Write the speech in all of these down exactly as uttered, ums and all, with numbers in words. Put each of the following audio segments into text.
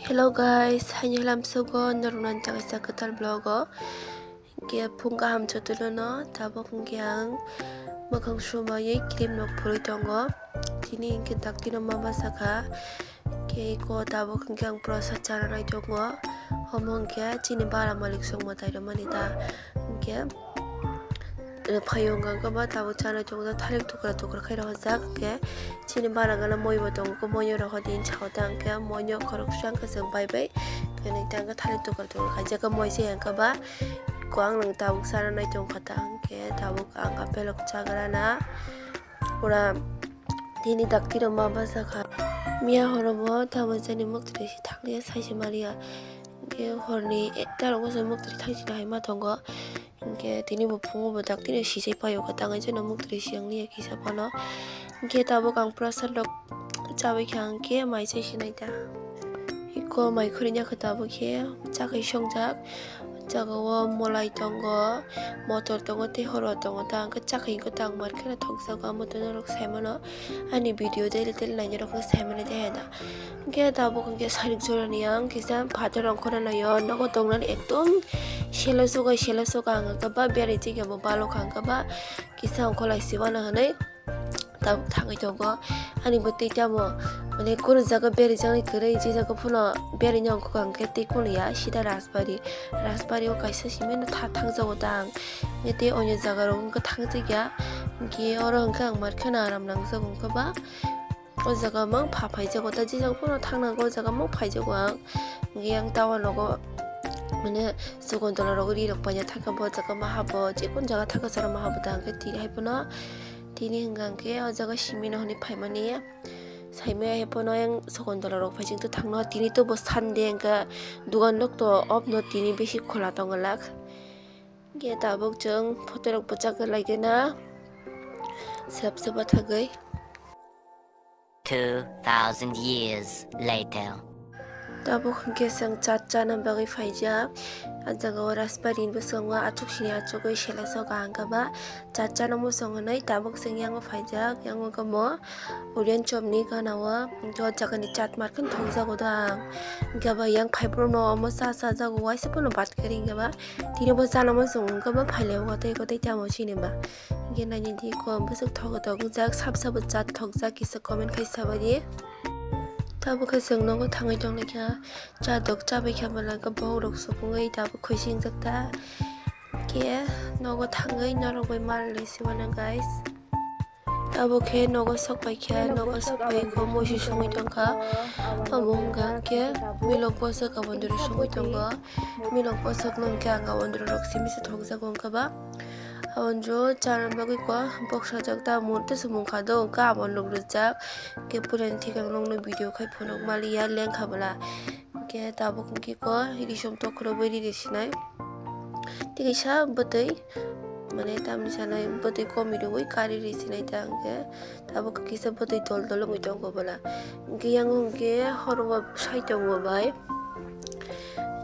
Hello guys, haini halam sugo norokno ang kaisa kwtal vlog o. Hwnkhe phung kaham jotono no, tabuk hwnkhe ang mwkhang sumaiwi cream rok phurwi tongo. Tini hwnkhe daktino ma bwsakha. Hwnkhe eko tabuk hwnkhe ang prosa chana nai tongo. Omo hwnkhe chini bara malik songma tai rwmani ta. Hwnkhe Phaiyung ang khe ba tabuk chanai tongo, thalik tukra tukra khe rohorjak. Hwnkhe chini bara gana moi bo tongo, moi no rohor di hinwi sa o ta, hwnkhe moi no khorok swkang khe chwng bai bai. Hwnkhe nini ta hwnkhe thalik tukra tukra khaijak khe moi se hwnkhe ba ko ang nwng tabuk chana nai tongkha ta, hwnkhe tabuk ang apple rok chagra na pura tini daktino ma bwsakha. Miya horo bo tabuk jani muktwi si thangya sai se maliya. Hwnkhe horni ekta rok bwsa muktwi thangsi hai ma tongo. Hwnkhe tini bo phungo bo daktino sisai paio kha, tangwi jano muktwi siyang liya kisa phano. Hwnkhe tabuk ang prasad rok chabai kha, hwnkhe mai chai sinai ta. Eko mai khurina kha tabuk khe chakhai songjak. Jaga o molai tongo, motor tongo, tei horwa tongo ta, hwnkhe chakhai hwnkhe tang mar kheno thokjago, amo tei norok sai mano ani video daily daily nainai rok khe sai mano tei hai da. Hwnkhe tabuk hwnkhe sainik jorani ang kisa phatar rok khorang laio, nogo tongnani ekdom selo sogai selo soga ang hwnkhe ba berai chikya bo balok ang hwnkhe ba kisa ongkholai si uanw hwnwi tabuk thangwi tongo. Ani bo tei tamo mane kunu jaga berai jaknai kwrwi, je jaga phano berai nw ongkha hwnkhe tei kunu ya sida Rajbari, Rajbari o kaisa simi no tha thangjago ta ang. Hwnkhe tei onyo jaga rok hwnkhe thangjakya, hwnkhe oro hwnkhe ang mar kheno aram nangjago hwnkhe ba. O jaga mang pha phaijago ta, je jaga phano thangna o jaga mang phaijago ang. Hwnkhe yang tower nogo mane Sakuntala rok ri rok paina thangkha, bo jaga ma habo, je kun jaga thangkha sara ma habo ta, hwnkhe tini hai phano tini hwnkha hwnkhe o jaga simi no hwnwi phaimani saimaya hai phano yang Sakuntala rok phai chwng thangno, tini to bo Sunday hwnkha dogan rok to off no, tini bisi khola tongo lak. Hwnkhe tabuk chwng photo rok bwchak lai khe na selap se bathagwi. Two thousand years later. Tabuk hwnkhe chwng chat chana bagwi phaijak. A jaga o Rajbari ni bwskango achuk sini achugwi sela soga hwnkhe ba chat chana muchung hwnwi tabuk chwng yango phaijak. Yango khe mo Orion chop ni gana o, hwnkhe o jaga ni chat mar kheno thokjago da ang. Hwnkhe ba yang phai phuru no omo cha cha jago, waisa phano bat khe ri hwnkhe ba tini bo chana muchung hwnkhe ba phai lai o tei tei tamo chini ba. Hwnkhe nainai di ko bwswk thogo tok wngjak, sab sabo chat thokjak kisa comment khai sabaidi. Tabuk khe chwng nogo thangwi tonglaikha, cha dok chabaikha bwlaka bohrok sukungwi tabuk khuising jak ta. Khe nogo thangwi norok bai mal lai si mano guys. Tabuk khe nogo sok paikha, nogo sok pai kho muisu songwi tongkha. Abo wngkha khe milok bosok abondoro songwi tongo. Milok bosok no hwnkhe ang abondorok simi se thokjago wngkha ba. Abondoro chana bagwi kok boksajak ta murte se mungkha do, hwnkhe abondorok rijak. Hwnkhe purani thik ang nokno video khai phunuk maliya lengkha bwla. Hwnkhe tabuk hwnkhe kok risom tokhorogwi riri sinai. Tei kisa bwtwi mane tamni sanai bwtwi komi rwui kari ri sinai ta hwnkhe. Tabuk kisa bwtwi dol dol wngwi tongo bwla. Hwnkhe yang hwnkhe horo o sai tongo bai.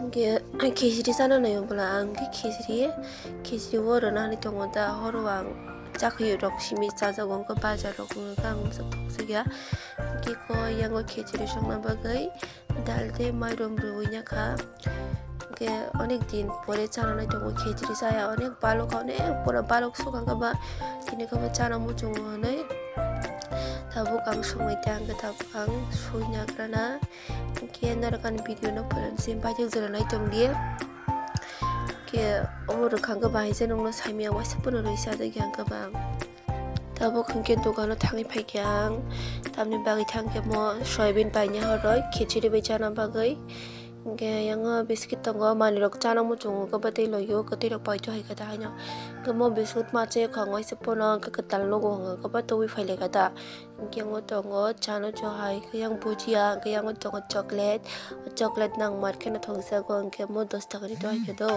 Hwnkhe khichiri chana nai bwla ang khe khichiri, khichiri o rwna hinwi tongo da horo ang chakhwi rok simi chajago hwnkhe bazar rok wngkha ang bwsa thokjakya. Hwnkhe kok yango khichiri songna bagwi dal tei mairum rwui ya kha. Hwnkhe onek din pore chana nai tongo khichiri chaya, onek balok onek pura balok sokang khe ba tini khe bo chana muchungo hinwi. Tabuk ang songwi tei ang khe tabuk ang sui nagrana. Hwnkhe norok ani video no phola se baitok jora nai tong di. Hwnkhe omo rwkha hwnkhe bahai se nokno saimaya waisa phano rwi chajak ya hwnkhe ba ang. Tabuk hwnkhe dogano thangwi phaikha ang, tamni bagwi thangkhe mo soyabin paina horoi khichiri bai chana bagwi. Hwnkhe yango biscuit tongo, manwirok chana muchungo kwbwtwi loio, kwtwirok paito hai khe ta haino. Hwnkhe mo biscuit ma chayokha ang waisa phano, hwnkhe kwtal nugo hwnkhe kwbwtwi tubui phailaikha ta. Hwnkhe yango tongo chana cho hai khe yang bhujia, hwnkhe yango tongo chocolate. O chocolate nang mar kheno thokjago, hwnkhe mo dos takani to hai khe do.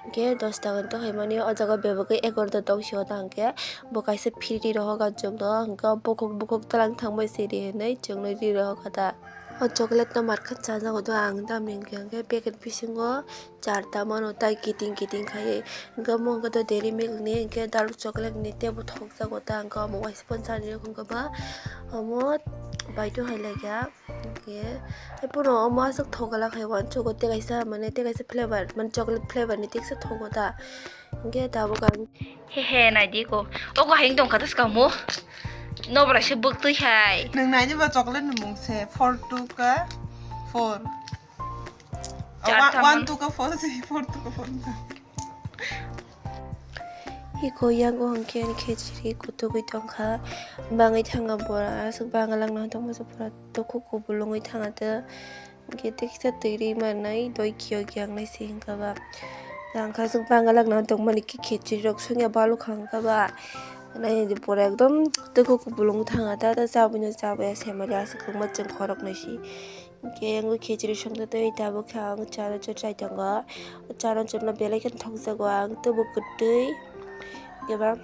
Hwnkhe dos takani to hai mani o jaga bebagwi egarota tong sio ta hwnkhe bo kaisa phiri rohor gajok do, hwnkhe bukhuk bukhuk twlang thangbai se ri hinwi chwngno ri rohor kha ta. O chocolate no mar khe chajago do ang, tamni hwnkhe hwnkhe packet bisingo charta mano tai kiting kiting khai. Hwnkhe omo hwnkhe to Dairy Milk ni hwnkhe dark chocolate ni teibo thokjago ta, hwnkhe omo waisa phano chani rok hwnkhe ba omo Bai to hai lai kha. Hwnkhe, hai pono omo aswk thogo la khai uansugo tei kaisa, mane tei kaisa flavor, mane chocolate flavor ni tei kaisa thogo ta. Hwnkhe tabuk ang he he nai di ko. Ogo hai wng tong kha ta swkang mo. Nobra se bwk twi hai. Nwng nai di ba chocolate ni mung se four two ka four. Char One, tamo. One two ka four se four two ka four. Iko yango hwnkhe ani khejri kutugwi tongkha, bangwi thangkha bora, aswk bangwi langno tongma se pura tukhuk kubulungwi thangkha ta, hwnkhe tei kisa twi rwi manwi doi khiyok yangnai se hwnkha ba, tangkha aswk bangwi langno tongmani khe khejri rok songya balokha hwnkha ba, naidi pura ekdom tukhuk kubulung thangkha ta, ta chabwino chabwi ya saimanli aswk kwbangma chwng khoroknwi se. Hwnkhe ang bo khichiri songtwi twi tabuk khe ang chana chot chai tongo. Chana chotno belai kheno thokjago ang tei bo kwtwi. Eba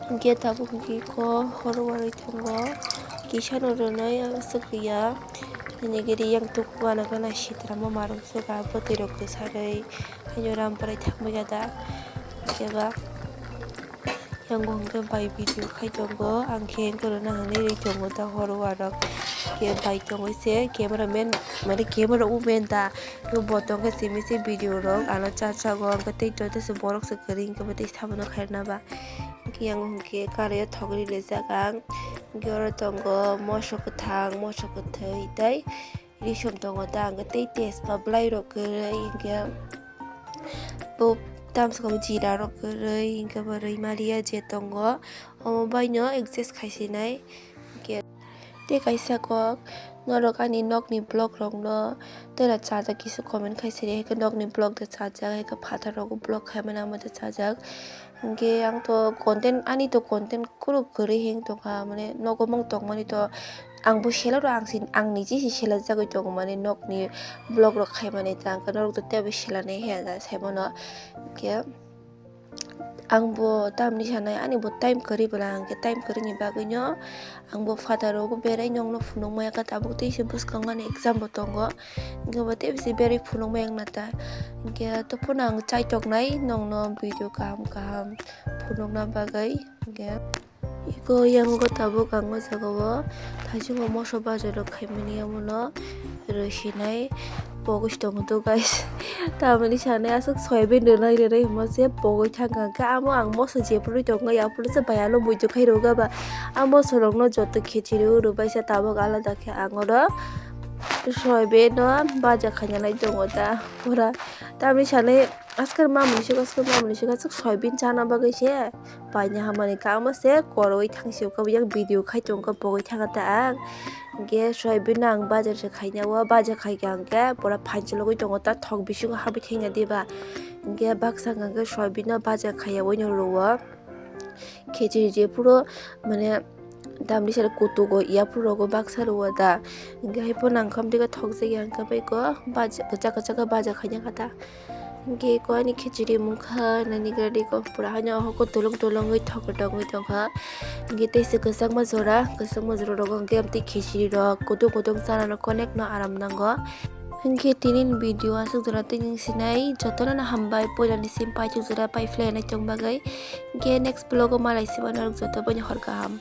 hwnkhe tabuk hwnkhe kho horo warwi tongo. Kisano rwnai aswk ya. Nini giri yang tuk uanw gana sitra ma marwk swkha bwtwi rok kwsarwi. Haino ram bwrwi thangbai ya da. Eba. Yango hwnkhe bai video khai tongo, ang khe wngkhe rwna hinwi rwi tongo ta horo warok. Khe bai tongwi se camera man, mane camera woman ta, khe bo tongkhe simi se video rok ano cha chago, hwnkhe tei joto se borok se kwrwi hwnkhe bo tei sabono khairokna ba. Hwnkhe yango hwnkhe karwi o thok ri rijak ang, hwnkhe oro tongo moso kwthang, moso kwthwi tei. Risom tongo ta, hwnkhe tei tejpa bwlai rok kwrwi, hwnkhe bo tamsokamo jira rok kwrwi, hwnkhe bo rwi maliya je tongo, omo baino adjust khaisinai. Hwnkhe tei kaisa kok, norok ani nokni vlog rokno tera chajak kisa comment khaisidi, haikhe nokni vlog da chajak, haikhe phatar rogo vlog khaimani amo da chajak. Hwnkhe ang to content, ani to content kunu kwrwi heng tongkha, mane nogo mung tongmani to ang bo selaro, ang si, ang niji si selajagwi tongo, mane nokni vlog rok khaimani ta, hwnkhe norok to teibo selanai he da saimano. Hwnkhe ang bo tamni sanai, ani bo time kwrwi bwla, hwnkhe time kwrwini bagwino ang bo phataro bo berai nokno phunukmaya kha, tabuk tei se bwskango ani exam bo tongo, hwnkhe bo tei bisi berai phunukmaya wngna ta, hwnkhe to phano ang chaitoknai nokno video kaham kaham phunukna bagwi. Hwnkhe iko yango tabuk ang o jaga o thaichungo moso bajar rok khaimani, abono rwsinai pogwi tongo to guys. Tamoni sanai aswk soyabin rwnai rwnai hwnma se pogwi thangkha, hwnkhe amo ang moso jephuru tongo yaphuru se bai ano buitu khai rwkha ba. A moso rokno joto khichiri o rwbaisa tabuk alada khe ang oro soyabin no baja khaina lai tongo ta pura. Tamni sanai askar mamoni suk askar mamoni suk aswk soyabin chana bagwi se paina hamani kamo se koroi thangsi kabo yang video khai tongkha pogwi thangkha ta ang. Hwnkhe soyabin no ang bajar se khaina o, bajar khaikha hwnkhe pura phanchilogwi tongo ta thok bisingo habwi thangya diba. Hwnkhe baksa hwnkha khe soyabin no bajar khaiya oino rwo. Khichiri je phuru mane tamni sari kutugo yaphuru rogo baksa rwo da. Hwnkhe hai phano ang khamtwi khe thokjakya hwnkhe bai khe baja, kwchak kwchak khe baja khaina kha ta. Hwnkhe ko ani khichiri mungkha nani gari ko pura haino hoko dolong dolongwi thok tongwi tongkha. Hwnkhe tei se kwchangma jora, kwchangma jora rogo hwnkhe amtwi khichiri rok kutung kutung chana no konek no aram nango. Hwnkhe tini ni video aswk jora tei nung sinai jotono no hambai, poila ni sim paithuk jora pai phlai nai tong bagwi. Hwnkhe next vlog o malai siba norok joto bai ni hor kaham.